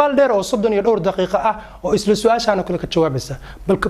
Dheer oo 30 iyo dhowr daqiiqo ah oo isla su-aashaana kale ka jawaabaysa,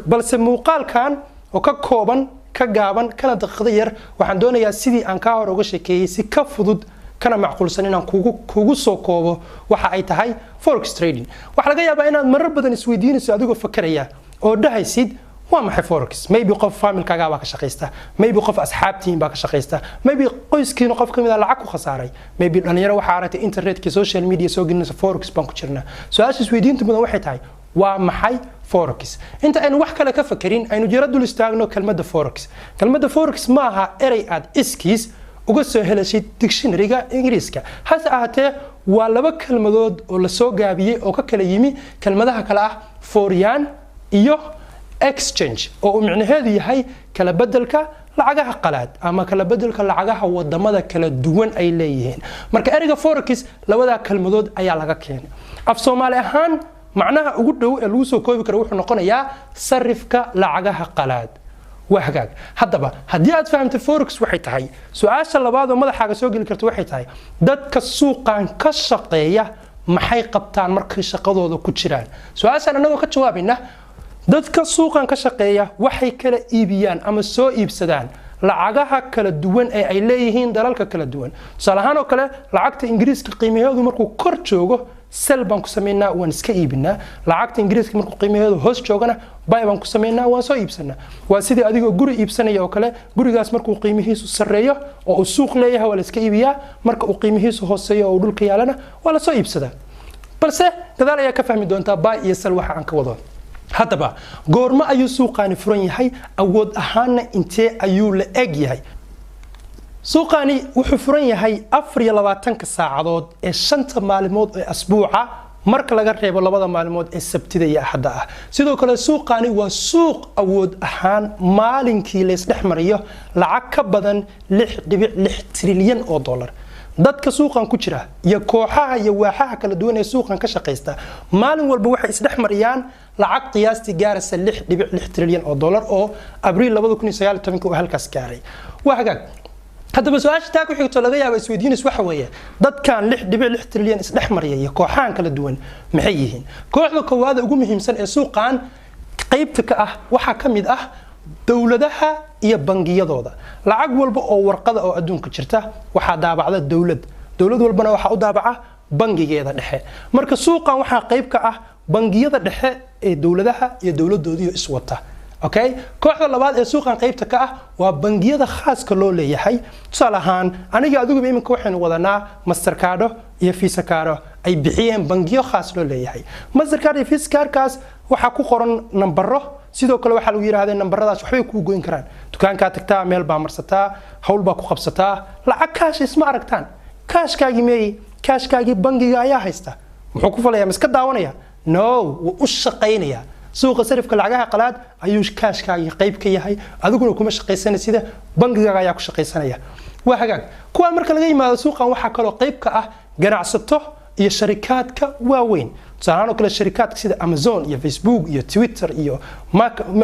balse muuqaalkan oo ka kooban, ka gaaban, kana daqiiqdo yar, waxaan doonayaa sidii aan kaa hor uga sheekeeyey si ka fudud kana macquulsan inaan kugu soo koobo waxa ay tahay forex trading. Waxaa laga yaabaa inaad marar badan isweydiinayso adigoo fakaraya oo dhahaysid: "Waa maxay forex?" Maybe qof familkaaga baa ka shaqaysta, maybe qof asxaabtiin baa ka shaqaysta, maybe qoyskiina qof kamid a lacag ku khasaaray, maybe dhalinyaro waxaa aragtay internetka, social media soo gelinaysa "forex baan ku jirnaa". Su-aasha isweydiinta mudan waxay tahay: waa maxay forex? Inta aynu wax kale ka fakerin, aynu jiro dul istaagno kelmadda forex. Kelmadda forex ma aha erey aad iskiis uga soo helashid dictionaryga Ingiriiska. Hase ahaatee, waa laba kelmadood oo lasoo gaabiyey oo ka kala yimi kelmadaha kale ah foreign iyo exchange, oo uu micnaheedu yahay kala bedelka lacagaha qalaad ama kala bedelka lacagaha wadamada kala duwan ay leeyihiin. Marka ereyga forex labadaa kelmadood ayaa laga keenay. Af Soomaali ahaan, macnaha ugu dhow ee lagu soo koobi karo wuxuu noqonayaa sarifka lacagaha qalaad. Waa hagaag. Haddaba, haddii aad fahamtay forex waxay tahay, su-aasha labaad oo madaxaaga soo geli karta waxay tahay: dadka suuqan ka shaqeeya maxay qabtaan markay shaqadooda ku jiraan? Su-aashaan annagoo ka jawaabayna, dadka suuqan ka shaqeeya waxay kala iibiyaan ama soo iibsadaan lacagaha kala duwan ee ay leeyihiin dalalka kala duwan. Tusaale ahaan oo kale, lacagta Ingiriiska qiimaheedu markuu kor joogo, sell baan ku samaynaa, waan iska iibinaa. Lacagta Ingiriiska markuu qiimaheedu hoos joogana, buy baan ku samaynaa, waan soo iibsanaa. Waa sidii adigoo guri iibsanaya oo kale: gurigaas markuu qiimihiisu sarreeyo oo uu suuq leeyahay, waa la iska iibiyaa. Marka uu qiimihiisu hooseeyo oo uu dhulka yaalana, waa la soo iibsadaa. Balse gadaal ayaa ka fahmi doontaa buy iyo sell waxa aan ka wado. Haddaba, goormo ayuu suuqaani furan yahay? Awood ahaanna intee ayuu la eg yahay? Suuqaani wuxuu furan yahay 24-ka saacadood ee 5-ta maalimood ee asbuuca, marka laga reebo labada maalmood ee Sabtida iyo Axadda ah. Sidoo kale, suuqaani waa suuq awood ahaan maalinkii laysdhex mariyo lacag ka badan 6.6 trilyan oo dollar. Dadka suuqan ku jira iyo kooxaha iyo waaxaha kala duwan ee suuqan ka shaqaysta maalin walba waxay isdhex mariyaan lacag qiyaastii gaaraysa 6.6 trilyan oo dollar, oo Abriil 2019 uu halkaas gaaray. Waa hagaag. Haddaba, su-aasha taa ku xigto laga yaaba isweydiinaysa waxa weeye: dadkan 6.6 trilyan isdhex maraya iyo kooxahan kala duwan maxay yihiin? Kooxda koowaada ugu muhiimsan ee suuqan qaybta ka ah waxaa ka mid ah dowladaha iyo bangiyadooda. Lacag walba oo warqada oo adduunka jirta waxaa daabacda dowlad, dowlad walbana waxaa u daabaca bangigeeda dhexe. Marka suuqan waxaa qayb ka ah bangiyada dhexe ee dowladaha iyo dowladoodiyo iswata. Okay, kooxda labaad ee suuqan qaybta ka ah waa bangiyada khaaska loo leeyahay. Tusaale ahaan, aniga adiguba iminka waxaynu wadanaa Mastercard iyo Visa card ay bixiyeen bangiyo khaas loo leeyahay. Mastercard iyo Visa cardkaas waxaa ku qoran nambaro. Sidoo kale, waxaa lagu yidhahdee nambaradaas waxbay kuu goyn karaan. Dukaankaa tagtaa, meel baa marsataa, hawl baa ku qabsataa, lacag kaash isma aragtaan. Kaashkaagii meeyey? Kaashkaagii bangiga ayaa haysta. Muxuu ku falayaa? Ma iska daawanaya? No, wuu u shaqaynayaa. Suuqa sarifka lacagaha qalaad ayuu kaashkaagii qayb ka yahay. Adiguna kuma shaqaysanay, sida bangigaaga ayaa ku shaqaysanaya. Waa hagaag. Kuwaa marka laga yimaado, suuqan waxaa kaloo qayb ka ah ganacsato iyo sharikaadka waaweyn. Tusaalahaan oo kale, sharikaadka sida Amazon iyo Facebook iyo Twitter iyo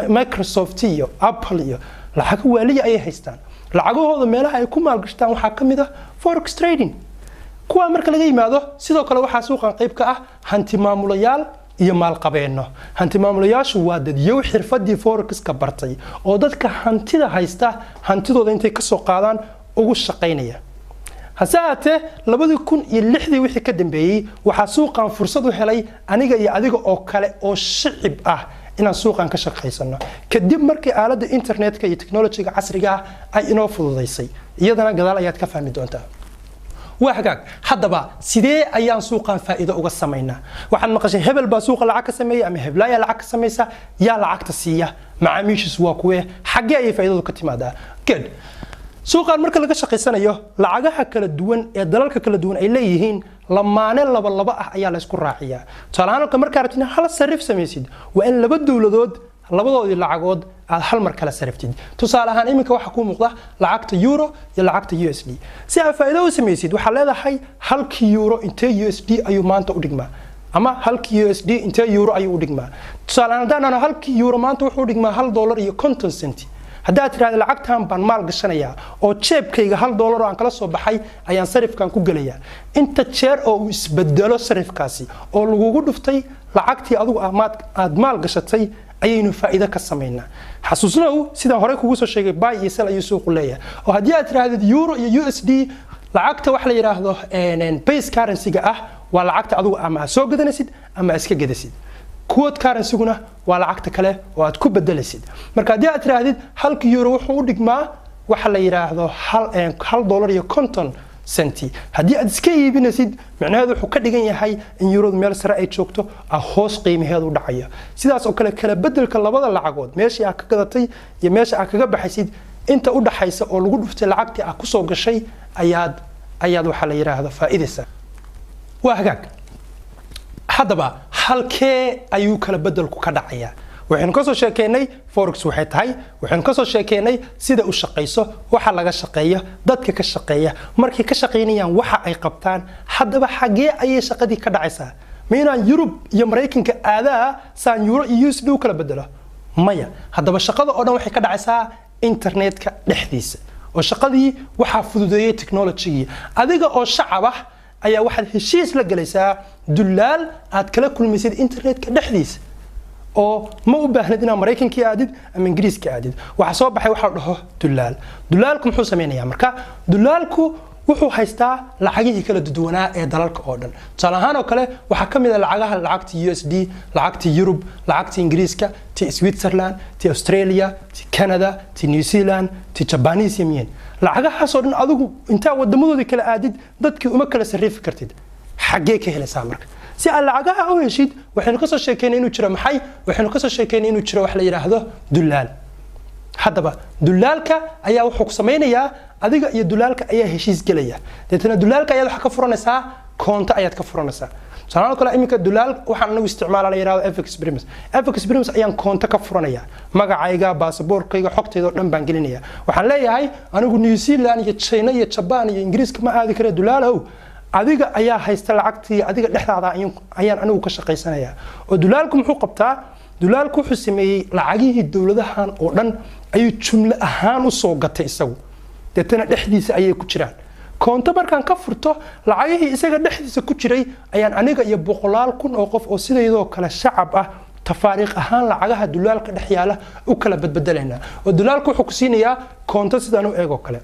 Microsoft iyo Apple iyo lacago waaliya ayay haystaan. Lacagahooda meelaha ay ku maalgashtaan waxaa ka mid ah forex trading. Kuwaa marka laga yimaado, sidoo kale waxaa suuqan qayb ka ah hanti maamulayaal iyo maalqabeenno. Hanti maamulayaashu waa dadyow xirfadii forexka bartay oo dadka hantida haysta hantidooda intay kasoo qaadaan ugu shaqaynaya. Hase ahaatee, 2006-dii wixii ka dambeeyey, waxaa suuqan fursad u helay aniga iyo adiga oo kale oo shicib ah inaan suuqan ka shaqaysano, kadib markii aaladda internetka iyo technologyga casriga ah ay inoo fududaysay. Iyadana gadaal ayaad ka fahmi doontaa. Waa hagaag. Haddaba, sidee ayaan suuqan faa'iido uga samaynaa? Waxaad maqashay hebel baa suuqa lacag ka sameeya ama heblaaya lacag ka samaysa. Yaa lacagta siiya? Macaamiishiisu waa kuwee? Xaggee ayay faa'iidadu ka timaadaa? Good. Suuqan marka laga shaqaysanayo, lacagaha kala duwan ee dalalka kala duwan ay leeyihiin lamaane laba laba ah ayaa la isku raaciyaa. Tusaale ahaan, markaa rabtid inaad hal sarif samaysid, waa in laba dowladood labadoodii lacagood aad hal mar kala sariftid. Tusaale ahaan, iminka waxaa kuu muuqda lacagta euro iyo lacagta USD. Si aad faa'iido u samaysid, waxaa leedahay: halkii euro intee USD ayuu maanta u dhigmaa? Ama halkii USD intee euro ayuu u dhigmaa? Tusaale ahaan, haddaan dhahno halkii euro maanta wuxuu u dhigmaa $1.50. Haddaad tidhahda lacagtan baan maal gashanayaa oo jeebkayga $1 oo aan kala soo baxay ayaan sarifkan ku gelayaa, inta jeer oo uu isbedelo sarifkaasi oo lagugu dhuftay lacagtii adigu aad maal gashatay ayaynu faa'iido ka samaynaa. Xasuusnow, sidaan horey kugu soo sheegay, buy iyo sell ayuu suuqu leeyahay. Oo haddii aad tidhaahdid euro iyo USD, lacagta wax la yidhaahdo base currency-ga ah waa lacagta adigu ama aad soo gadanaysid ama aad iska gadasid. Quote currency-guna waa lacagta kale oo aad ku bedelaysid. Marka haddii aad tidhaahdid halka euro wuxuu u dhigmaa waxa la yidhaahdo $1.50, haddii aad iska iibinaysid, micnaheedu wuxuu ka dhigan yahay in euradu meel sare ay joogto, ah hoos qiimaheedu dhacayo. Sidaas oo kale kala bedelka labada lacagood, meeshii aad ka gadatay iyo meesha aad kaga baxaysid inta u dhaxaysa oo lagu dhuftay lacagtii aad kusoo gashay ayaad waxaa la yidhaahdo faa'iidaysa. Waa hagaag. Haddaba halkee ayuu kala bedelku ka dhacayaa? Waxaynu kasoo sheekeynay forex waxay tahay, waxaynu kasoo sheekeynay sida u shaqayso, waxa laga shaqeeyo, dadka ka shaqeeya, markay ka shaqaynayaan waxa ay qabtaan. Haddaba xagee ayay shaqadii ka dhacaysaa? Ma inaan Yurub iyo Maraykanka aadaa saan euro iyo USD u kala bedelo? Maya. Haddaba shaqada oo dhan waxay ka dhacaysaa internetka dhexdiisa, oo shaqadii waxaa fududeeyey technologygii. Adiga oo shacab ah ayaa waxaad heshiis la gelaysaa dulaal aad kala kulmaysid internetka dhexdiisa, oo ma u baahnid inaad Maraykankii aadid ama Ingiriiska aadid. Waxaa soo baxay waxa la dhaho dulaal. Dulaalku muxuu sameynayaa? Marka dulaalku wuxuu haystaa lacagihii kala duwanaa ee dalalka oo dhan. Tusaale ahaan oo kale, waxaa ka mid ah lacagaha lacagta USD, lacagta Yurub, lacagta Ingiriiska, ti Switzerland, ti Australia, ti Canada, ti New Zealand, ti Japanese yen. Lacagahaasoo dhan adigu intaa wadamadoodii kala aadid dadkii uma kala sarrifi kartid. Xaggee ka helaysaa marka si aad lacagaha u heshid? Waxaynu kasoo sheekeynay inuu jiro maxay? Waxaynu kasoo sheekeynay inuu jiro wax la yidhaahdo dulaal. Haddaba dulaalka ayaa wuxuu ku samaynayaa, adiga iyo dulaalka ayaa heshiis gelaya. Deetana dulaalka ayaad waxaa ka furanaysaa koonto ayaad ka furanaysaa. Tusaale kale, iminka dulaal waxaan anagu isticmaala la yidhahdo FX Primus. FX Primus ayaan koonto ka furanaya. Magacayga, baasaboorkayga, xogtayda oo dhan baan gelinaya. Waxaan leeyahay anigu New Zealand iyo China iyo Japan iyo Ingiriiska ma aadi kara, dulaalow, adiga ayaa haysta lacagtii, adiga dhexdaada ayaan anigu ka shaqaysanaya. Oo dulaalku muxuu qabtaa? Dulaalku wuxuu sameeyey lacagihii dowladahan oo dhan ayuu jumlo ahaan u soo gatay isagu, deetana dhexdiisa ayay ku jiraan. Koonto markaan ka furto, lacagihii isaga dhexdiisa ku jiray ayaan aniga iyo boqolaal kun oo qof oo sidaydoo kale shacab ah tafaariiq ahaan lacagaha dulaalka dhex yaala u kala badbedelaynaa. Oo dulaalku wuxuu ku siinayaa koonto sidaan u eegoo kale.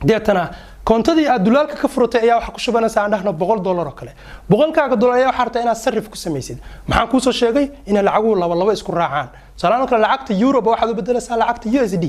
Deetana koontadii aad dulaalka ka furatay ayaa waxaa ku shubanaysaa, aan dhahno, $100 oo kale. $100kaaga ayaa waxaa rabtaa inaad sarif ku samaysid. Maxaan kuusoo sheegay? Inay lacaguhu laba laba isku raacaan. Tusaalahaan oo kale, lacagta euro ba waxaad u bedelaysaa lacagta USD.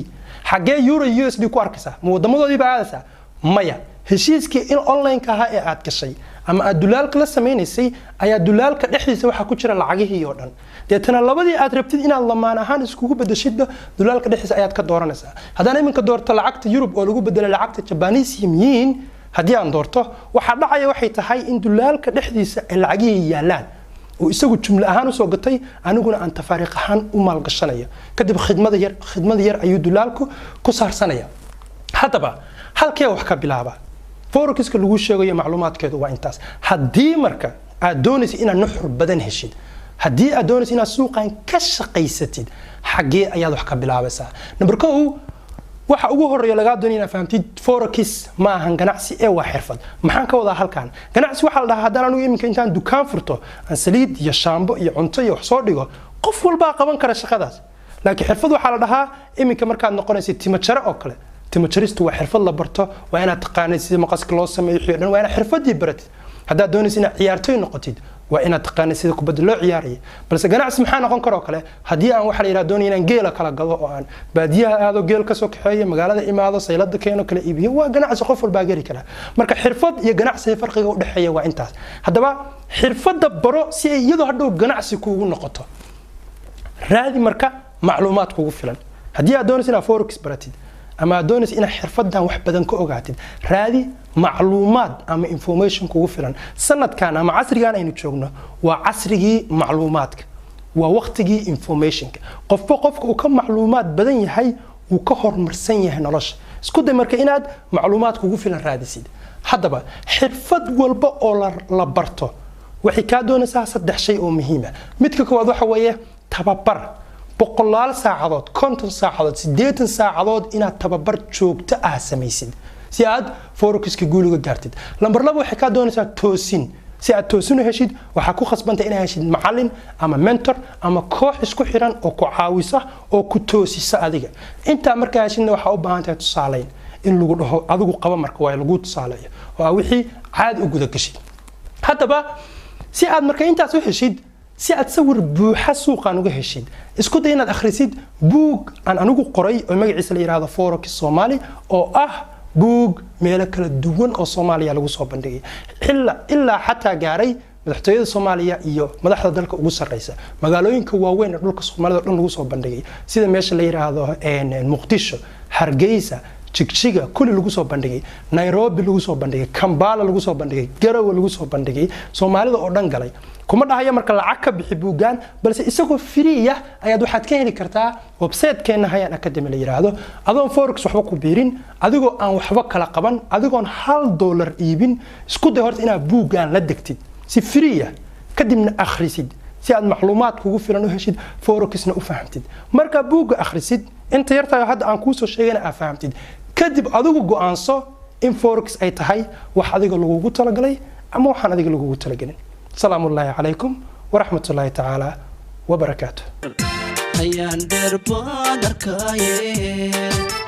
Xaggee euro USD ku arkaysaa? Ma wadamadoodii baa aadaysaa? Maya. Heshiiskii in online-ka ahaa ee aad gashay ama aad dulaalka la samaynaysay ayaa dulaalka dhexdiisa waxaa ku jira lacagihii oo dhan. Deetana labadii aad rabtid inaad lamaan ahaan iskugu bedeshidba dulaalka dhexdiisa ayaad ka dooranaysaa. Haddaan iminka doorto lacagta Yurub oo lagu bedelay lacagta Japanese yen, haddii aan doorto, waxaa dhacaya waxay tahay in dulaalka dhexdiisa ay lacagihii yaalaan oo isagu jumlo ahaan usoo gatay, aniguna aan tafaariiq ahaan u maalgashanayo. Kadib khidmada yar ayuu dulaalku ku saarsanaya. Haddaba halkee wax ka bilaaba? Forexiska lagu sheegayo macluumaadkeedu waa intaas. Haddii marka aad doonaysa inaad nuxur badan heshid, haddii aad doonaysa inaad suuqan ka shaqaysatid, xaggee ayaad wax ka bilaabaysaa? Number kow, waxa ugu horeeya lagaa doonaya inaad fahamtid, forex ma ahan ganacsi ee waa xirfad. Maxaan ka wadaa halkan? Ganacsi waxaa la dhahaa haddaan anigu iminka intaan dukaan furto aan saliid iyo shaambo iyo cunto iyo wax soo dhigo, qof walbaa qaban kara shaqadaas. Laakiin xirfad waxaa la dhahaa iminka markaad noqonaysid timajare oo kale. Timajaristu waa xirfad la barto, waa inaad taqaanid sida maqaska loo sameeyo wixii o dhan, waa inaad xirfadii baratid. Haddaad doonaysid inaad ciyaartoy noqotid, waa inaad taqaanid sida kubadda loo ciyaaraya. Balse ganacsi maxaa noqon karoo kale? Haddii aan waxa la yidhaha doonaya inaan geela kala gado oo aan baadiyaha aado, geel kasoo kaxeeyo, magaalada imaado, saylada keeno, kala iibiyo, waa ganacsi, qof walbaa geli karaa. Marka xirfad iyo ganacsiga farqiga udhexeeya waa intaas. Haddaba xirfadda baro si ay iyadoo hadhow ganacsi kuugu noqoto. Raadi marka macluumaad kugu filan. Haddii aad doonaysa inaad forex baratid ama aad doonaysa inaad xirfadan wax badan ka ogaatid, raadi macluumaad ama information kugu filan. Sanadkan ama casrigan aynu joogno waa casrigii macluumaadka, waa waqtigii informationka. Qofba qofka uu ka macluumaad badan yahay wuu ka horumarsan yahay nolosha. Isku day marka inaad macluumaad kugu filan raadisid. Haddaba xirfad walba oo la barto waxay kaa doonaysaa saddex shay oo muhiima. Midka koowaad waxa weeye tababar. Boqolaal saacadood, 50 saacadood, 80 saacadood inaad tababar joogto ah samaysid si aad forexiska guul uga gaartid. Lambar 2, waxay kaa doonaysaa toosin. Si aad toosin u heshid, waxaa ku khasbantay inaad heshid macalin ama mentor ama koox isku xiran oo ku caawisa oo ku toosisa adiga. Intaa markaa heshidna, waxaa u baahan tahay tusaalayn in lagu dhaho adigu qaba. Marka waa lagu tusaaleeyo oo aa wixii caadi u guda gashid. Haddaba, si aad marka intaas u heshid, si aad sawir buuxa suuqan uga heshid, isku day inaad akhrisid buug aan anigu qoray oo magaciisa la yidhaahdo Forex Somali, oo ah buug meelo kala duwan oo Soomaaliya lagu soo bandhigay, ilaa xataa gaaray madaxtooyada Soomaaliya iyo madaxda dalka ugu sarreysa, magaalooyinka waaweyn ee dhulka Soomaalida o dhan lagu soo bandhigay, sida meesha la yidhaahdo Muqdisho, Hargeysa, Jigjiga, kulli lagu soo bandhigay, Nairobi lagu soo bandhigay, Kambala lagu soo bandhigay, Garowe lagu soo bandhigay, Soomaalida oo dhan galay. Kuma dhahayo marka lacag ka bixi buuggaan, balse isagoo free ah ayaad waxaad ka heli kartaa website-keena Hayaan Academy la yidhaahdo, adoon forex waxba ku biirin, adigoo aan waxba kala qaban, adigoon $1 iibin. Isku day horta inaad buuggaan la degtid si free ah, kadibna akhrisid si aad macluumaad kugu filan u heshid, forexna u fahamtid. Markaa buugga akhrisid, inta yartahay hadda aan kuusoo sheegana aad fahamtid, kadib adigu go'aanso in forex ay tahay wax adiga lagugu talagalay ama waxaan adiga lagugu talagelin. Asalaamu ullaahi calaykum waraxmat ullaahi tacaala wabarakaatu. Ayaan dheer baan arkaaye.